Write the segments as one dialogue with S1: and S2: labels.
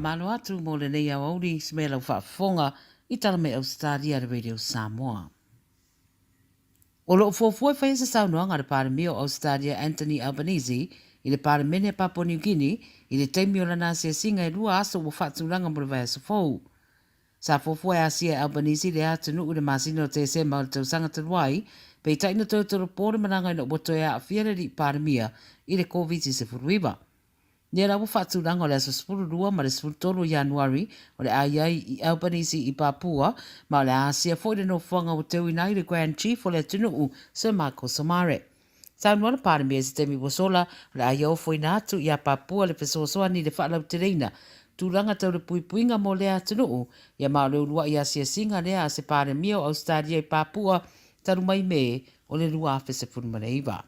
S1: Faamalo atu mo lenei aoauli se mea lau faafofoga i tala mai Ausetalia le Radio Samoa. O lo o fuafua e faia se saunoaga a le Palemia o Ausetalia Anthony Albanese i le Palemene a Papua New Guinea i le taimi o lana asiasiga e lua aso ua faatulaga mo le vaiaso fou. Sa fuafua e asia e Albanese lea atunuu i le masina o Tesema o le tausaga talu ai, peitai na toe tolopo le malaga ina ua toe aafia le alii Palemia i le Koviti-19. Lea la ua faatulaga o le aso 12 ma le 13 o Ianuari o le a i ai i Albanese i Papua, ma o le a asia foi le nofoaga ua teuina ai le Grand Chief o le atunuu, Sir Michael Somare. Saunoa le Palemia i se taimi ua sola, o le a ia ofoina atu iā Papua le fesoasoani i le faalauteleina tulaga tau le puipuiga mo lea atunuu, ia ma o le uluai asiasiga lea a se Palemia o Ausetalia i Papua talu mai Me o le 2019.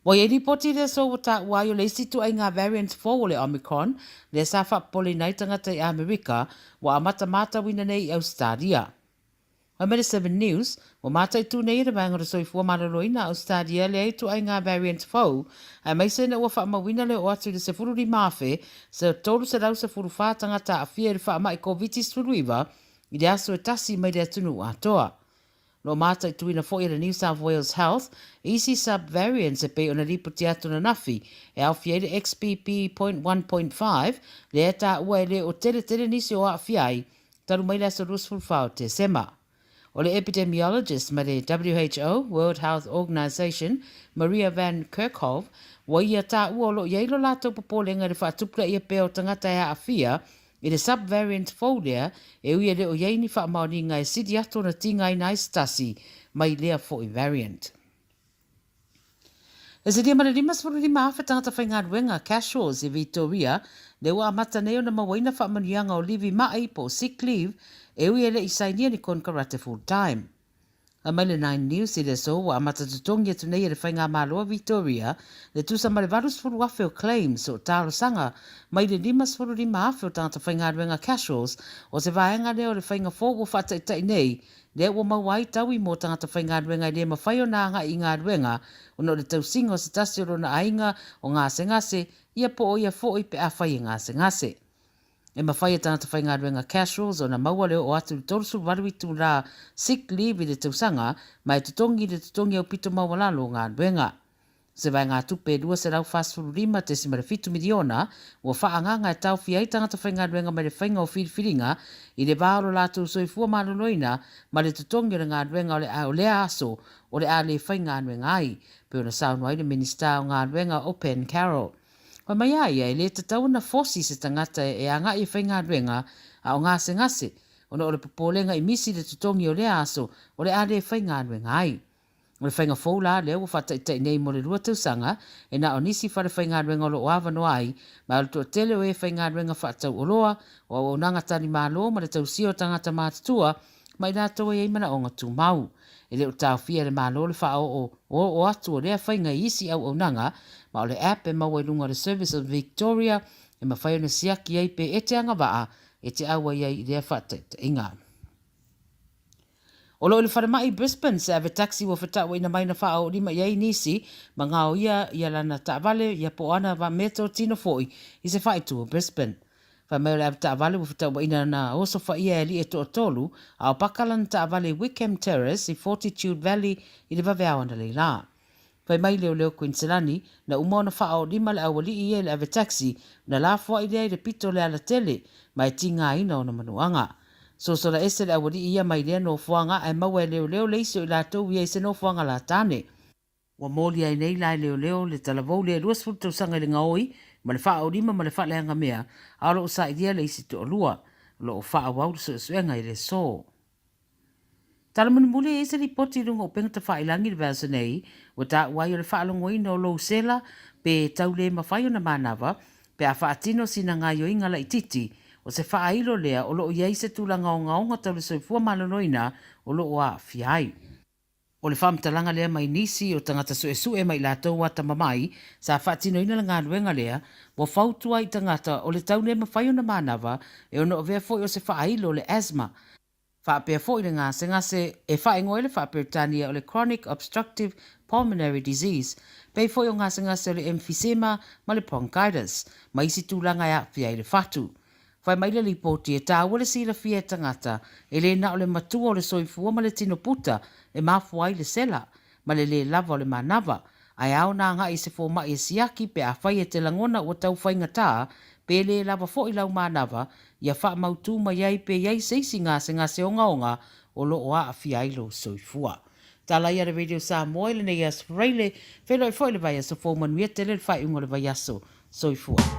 S1: Ua i ai lipoti i le aso ua taua ai o le isi ituaiga variant fou o le Omicron lea sa faapopoleina ai tagata i Amerika ua amata matauina nei i Ausetalia. Fai mai le Seven News, ua mataitu nei e le Vaega o le Soifua Maloloina a Ausetalia lea ituaiga variant fou, aemaise ina ua faamauina le oo atu i le 15,314 tagata aafia i le faamai Koviti-19 i le aso e tasi mai le atunuu atoa. Lo mataituina foi e le New South Wales Health isi sub-variants e pei ona lipoti atu ananafi, e aofia ai le XBB.1.5, lea e taua e le o tele tele nisi o aafia ai, talu mai le aso 24 o Tesema. O le epidemiologist ma le WHO, World Health Organization, Maria Van Kerkhove, ua ia taua o lo o i ai lo latou popolega i le faatupulaia pea o tagata e aafia i le sub-variant fou lea, e ui e le o i ai ni faamaoniga e sili atu ona tigaina ai se tasi mai lea foi variant. E silia ma le 55,000 tagata faigaluega, casuals, i Vitoria, lea ua amata nei ona mauaina faamanuiaga o livi ma'i po o sick leave, e ui e le i sainia ni konekarate full time. Fai mai le Nine News i le aso ua amata totogi atu nei e le Faigamalo a Vitoria le tusa ma le 80,000 o claims o talosaga mai le 55,000 o tagata faigaluega casuals o se vaega lea o le faiga fou ua faataitai nei lea ua maua ai taui mō tagata faigaluega e le mafai ona agai i galuega ona o le tausiga o se tasi o lona aiga o gasegase ia po o ia foi pe afai e gasegase. E mafai e tagata faigaluega casuals ona maua le oo atu i le 38 itulā sick leave i le tausaga ma e totogi i le totogi aupito maualalo o galuega. O se vaegatupe e $245.7 miliona ua faaagaaga e taofia ai tagata faigaluega mai le faiga o filifiliga i le va o lo latou soifua maloloina ma le totogi o le galuega o le o lea aso o le a le faigaluega ai, pei ona saunoa ai le Minisita o Galuega o Pen Carroll. Fai mai a ia, e le tatau ona fosi se tagata e agai e faigaluega a o gasegase ona o le popolega i misi le totogi o lea aso o le a le faigaluega ai. O le faiga fou la lea ua faataitai nei mo le lua tausaga, e na o nisi fale faigaluega o lo o avanoa ai, ma o le toatele o e faigaluega faatauoloa, o auaunaga talimalo ma le tausia o tagata matutua ma i latou e i ai manaoga tumau. E le o taofia e le Malo le faaoo oo atu o lea faiga i isi auaunaga, ma o le app e maua i luga o le Service of Victoria e mafai ona siaki ai pe e te agavaa e te auai ai i lea faataitaiga. O lo o i le falemai i Brisbane se ave taxi ua fetauaina mai na faaoolima i ai nisi ma gaoia ia lana taavale ia po o ana meatotino foi i se faaitu o Brisbane. Fai mai o le ave taavale ua fetauaina na osofaia e alii e toatolu a o paka lana taavale i Wickham Terrace i Fortitude Valley i le vaveao analeila. Fai mai leoleo Kuiniselani, na uma ona faaoolima le aualii ia i le ave taxi, ona lafoai lea i le pito o le alatele, ma e tigaina ona manuaga. Sosola ese le aualii ia mai lea nofoaga ae maua e leoleo le isi o i latou ia i se nofoaga latane. Ua moli ai nei la e leoleo le talavou lea e 20 tausaga i le gaoi ma le faaoolima ma le faaleagamea, a o lo o sailia le isi toalua. O lo o faaauau le suesuega i le aso. Tala mulimuli e i ai se lipoti i luga o upega tafailangi i le vaiaso nei, ua taua ai o le faalogoina o lou sela pe tau le mafai ona manava pe a faatino sina gaioiga laititi, o se faailo lea o lo o i ai se tulaga ogaoga tau le soifua maloloina o lo o aafia ai. O le faamatalaga lea mai nisi o tagata suesue ma i latou atamamai sa faatinoina le galuega lea, ua fautua ai i tagata o le tau le mafai ona manava e ono avea foi o se faailo le asthma, faapea foi le gasegase e faaigoa ai le faa-Peretania o le chronic obstructive. pulmonary disease, pei foi o gasegase o le emphysema ma le bronchitis, ma isi tulaga e aafia ai le fatu. Fai mai le lipoti, e taua le silafia e tagata, e le na o le matua o le soifua ma le tino puta e mafua ai le sela, ma le lē lava o le manava, ae ao ona agai i se fomai e siaki pe afai e te lagona ua tau faigata pe lē lava foi lau manava, ia faamautū mai ai pe i ai se isi gasegase ogaoga o lo o aafia ai lou soifua. Tala ia a le Radio Samoa i lenei aso Faraile, feiloai foi i le vaiaso fou manuia tele le faaiuga o le vaiaso. Soifua.